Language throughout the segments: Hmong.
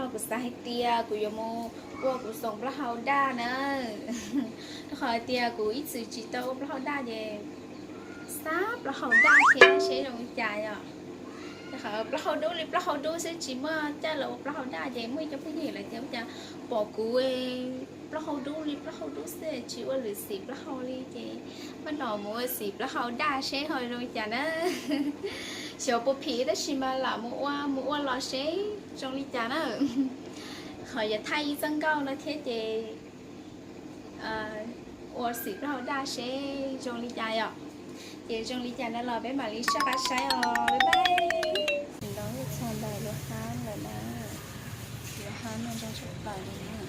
Kuv xav hais tias kuv yuav mus ua kuv xoom plaub hau daj na, rau qhov hais tias kuv ib txwm tsis tau ua plaub hau daj ces xav plaub hau daj thiab seb zoo li cas yom. Rau qhov plaub hau dub li plaub hau dub xwb tsis muaj coj los ua plaub hau daj ces muaj ib co phooj ywg lawv tias ua cas pom kuv plaub hau dub li plaub hau dub xwb tsis ua lwm xim plaub hau li ces pab no mus ua xim plaub hau daj seb ho zoo li cas na. Xyov puas phim tab sis mas lam mus ua mus ua los seb zoo li cas na. Qhov yuav thaij ib txoj nkauj no thiab ces ua xim plaub hau daj seb zoo li cas yom. Ces zoo li cas no los peb mam li soj qab saib os, pab pab. Tsis nto txog ntawm lub hab lawm na, lub hab no zoo tshaj plaws li na.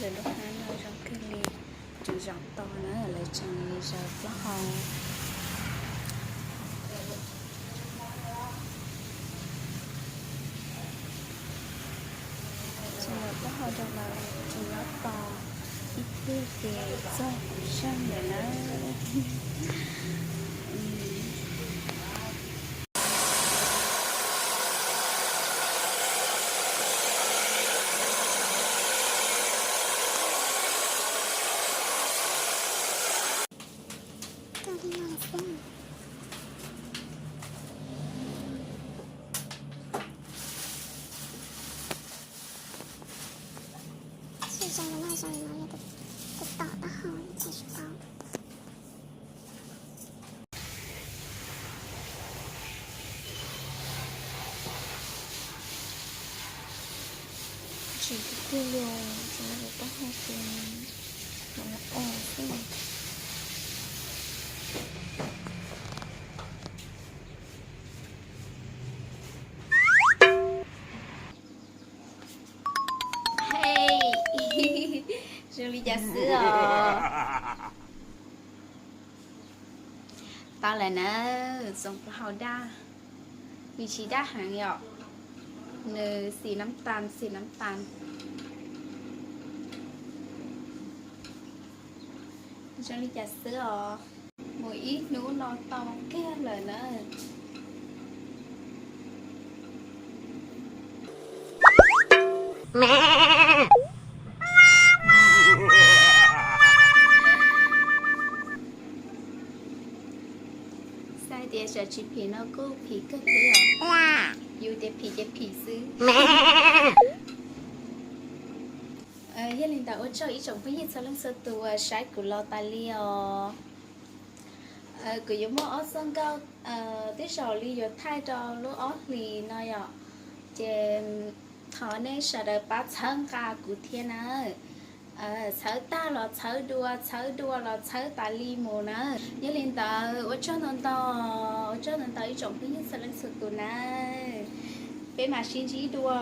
Lub hab no zoo kawg li, tseem zaum to na, lawv tseem zaws plaub hau. Tseem zaws plaub hau rau lawv tseem nyob tos ib pliag ces txog kuv zeeg lawm na. Tsis zoo no, zoo no yog tus tom taub hau tsis tau. Tsis tiag tiag li, tsuas yog taub hau tus no os xwb. Zoo li cas xwb os. Tau lawm na, xoom plaub hau daj, nws tsis daj heev yom, nws xim nab tas xim nab tas. Zoo li cas xwb os. Mus ib hnub no tau kiag lawm na. Xav tias tsam tsis phim no kuj phim kawg li os. Yus tias phim ces phim xwb. Yog li ntawd ua tsaug ib tsoom phooj ywg txhua leej txhua tus uas saib kuv los tas li os. Kuv yuav muaj ob txoj nkauj, tej zaum li yuav thaij rau lub ob hlis no yom. Ces thov nej sawv daws pab txhawb nqa kuv thiab na. Txhawb tag los txhawb dua, txhawb dua los txhawb tas li mus na. Yog li ntawd ua tsaug ntau ntau, ua tsaug ntau ntau ib tsoom phooj ywg txhua leej txhua tus na. Peb mam sib ntsib dua.